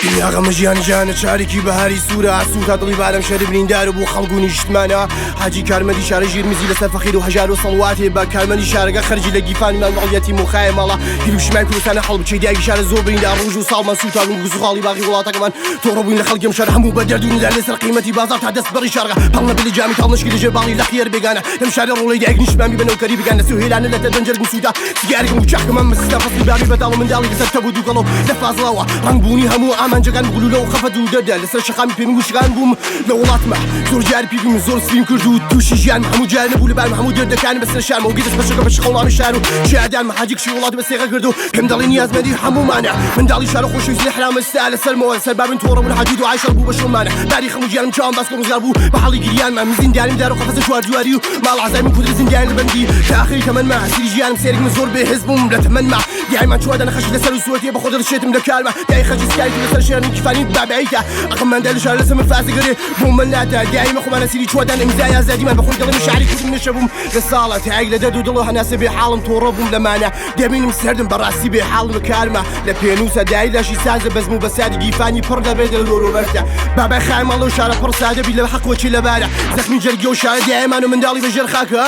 دنیا غەمە ژیان ژیانە چارێکی بەهاری سوورە ئاسووتا دڵی بارم شەری بریندار بوو خەڵک و نیشتمانە حاجی کارمەندی شارە ژیر مزی لەسەر فەقیر و هەژار و سەڵواتێ بە کارمەندی شارەکە خەرجی لە گیفانمان ماڵیەتی موخایە ماڵە هیروشیمای کوردستانە هەڵبچەی دایکی شارە زۆر بریندار ڕۆژ و ساڵمان سووتان و گوزوخاڵی باغی وڵاتەکەمان تۆڕە بووین لە خەڵکی ئەم شارە هەموو بە دەرد و ندار لەسەر قیمەتی بازاڕ تا دەست بەڕی شارەکە پاڵ نەبێ لە جامی تاڵ نەشکی لەژێر باڵی لەقیەر بێگانە لەم شارە ڕۆڵەی دایک نیشتمانی بە نەوکەری بگان لە سوهێلانە لە تەدەنجەرگم سووتا سیگارێکم و چاکم ئەم ستا فەسڵی بابی بەتاڵ و منداڵی لەسەر تەب و دووکەڵ و لە فازڵاوە ڕەنگ بوونی هەموو ئامانجەکان گولولە و خەفەت و دەردە لەسەر شەقامی پێنگ و شکان بووم لە وڵاتمە زۆر جار پیریم زۆر سپیم کرد و تووشی ژیانم هەموو جار نەبوو لەبارم هەموو دەردەکانم بەسەر شارمەوە گەدەست بەشەکە بە شەقەوڵامی شار و شادانم حاجی کچی وڵات بە سێغە کرد و پێم دەڵێ نیازمەندی هەموومانە منداڵی شار و خۆشەویستی لە حرامە ستا لەسەرمەوە سەر بابن تۆڕە بوون حاجی دوعای شەڕ بوو بە شۆمانە باری خەم و گیانم چاوم باسکە ڕزگار بوو بە حاڵی گریانمان من زیندانیم دار و قەفەسە چوار دیواری و ماڵ عەزای من کودرە زیندانی لە بەندی تا ئاخری تەمەنما ئەسیری ژیانم سێرک من زۆر بێ هێز بووم لە تەمەنما دیایمان چوادە نەخەشی لەسەر و سوەتیە بە خۆ دڵشێتم لە کارما دای خەرجی سکاری لەسەر شێرانی کیفانی بابایتە ئەقڵمان لە شار لەسەر من فازگەرێ بۆ من لاتە دای مە خۆمان ئەسیری چوادان ئیمزای ئازادیمان بە خۆی دەڵێم شعری کوردم نەشەبووم لە ساڵە تایەک لە دەرد و دڵ و هەناسە بێ حاڵم تۆڕە بووم لەمانە دەبینم سەردم بەڕاستی بێ حاڵم کارمە لە پێنووسە دای لەشی سازە بەزم و بەسادی گیفانی پڕ دەبێت لە دۆر و بەردە بابای خای ماڵ و شارە پڕ سادە بی لە حەق وەچی لەبارە زەخمی جەرگی و شارە دایمان و منداڵی بە ژێر خاکە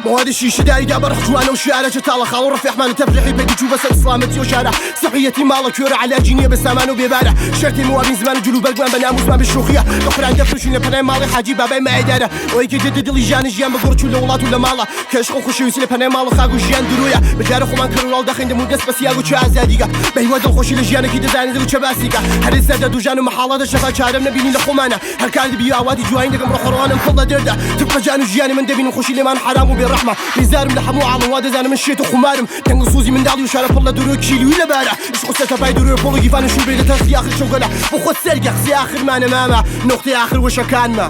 مەوادی شیشە داری دا بەڕخ جوانە و شارە چە تاڵە خاڵ و ڕەفیحمان تەفریحی پێ چوو بەسەر سڵامەتی و شارە سەحیەتی ماڵە کوێرە عەلاجی نییە بە سامان و بێبارە شەرتی موابین زمان و جل و بەرگمان بە ناموسمان بە شوخیە لە قورئان دەفرۆشین لە پەنای ماڵی حاجی بابای مایەدارە ئەوەی کە دێتە دڵی ژیانی ژیان بە گوڕ چوو لە وڵات و لە ماڵە کە عشق و خۆشەویستی لە پەنای ماڵ و خاک و ژیان درۆیە بە جارە خۆمان کەر و لاڵ دەخەین دەم و دەست بە سیاگ و چ ئازادیگە بە هیوا دڵخۆشی لە ژیانێکی دەزانین دڵ چە باسیکە هەر ئێستا دەرد و ژان و مەحاڵە دەشەفا چارەم نەبینی لە خۆمانە هەر کار دەبی ئاواتی جوانی دەکەم ڕۆح ڕەوانم پڕ لە دەردە تفقە جان و ژیانی من دەبینم خۆشی لێمان حەرام و بێ ڕەحمە بێزارم لە هەموو عاڵم وا دەزانم من شێت و خومارم دەنگ و سۆزی منداڵی و شارە پڕ لە درۆ کیلوی لەبارە عشق و سەرتاپای درۆ پۆڵ و گیفان و شوو بێ لە تەختی ئاخر شەوگەلە بۆ خۆت سەرگە قسەی ئاخرمانە مامە نوقتەی ئاخر وشەکانمە.